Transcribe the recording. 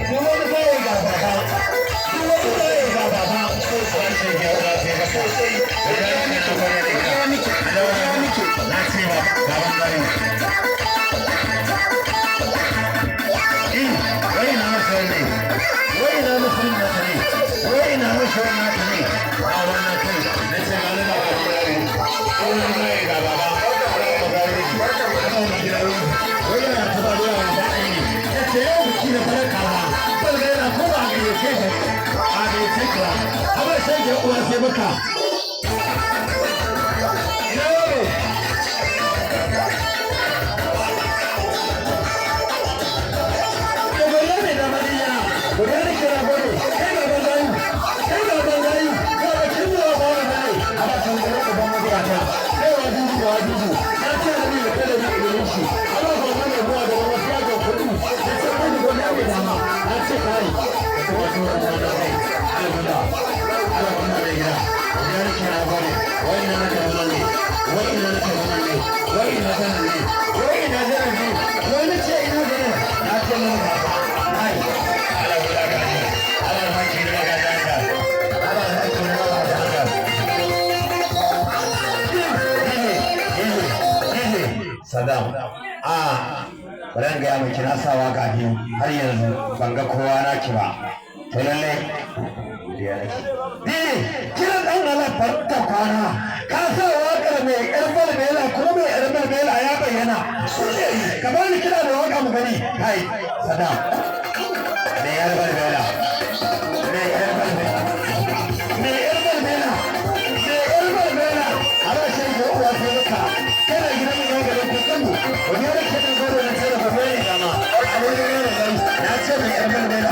Duk wani gaye ga baba. Duk wani gaye ga baba. Na ce ba baban gari. Wai na masoyin ne. Wai na masoyin na ne. Wai na masoyin na ne. Baban na kai. Na ce ga ni ba baban gari. Duk wani gaye ga baba. Wai yana ta ba da yawa ba ne. Ya ce yau biki na farar kaza. Balga yana ko ba a gayyace ka. A gayyace ka. Amma sai ke uwa sai baka. Ina yaro? Saddam, a bari in gaya miki na sa waka biyu har yanzu ban ga kowa naki ba. To lalle godiya nake. Eh, kiran dan Allah farka kwana. Ka sa wakar mai yar balbela kuma mai yar balbela ya bayyana. Ka bani kira da waka mu gani. Kai, Saddam. Mai yar balbela. Mai yar balbela. Mai yar balbela. Mai yar balbela. Ana shan ko uwa sai maka. Kana gidan mu garin ku kanmu. Wani yaro ke nan gado na ce da ba ne dama. A wani yaro gari na ce mai yar balbela.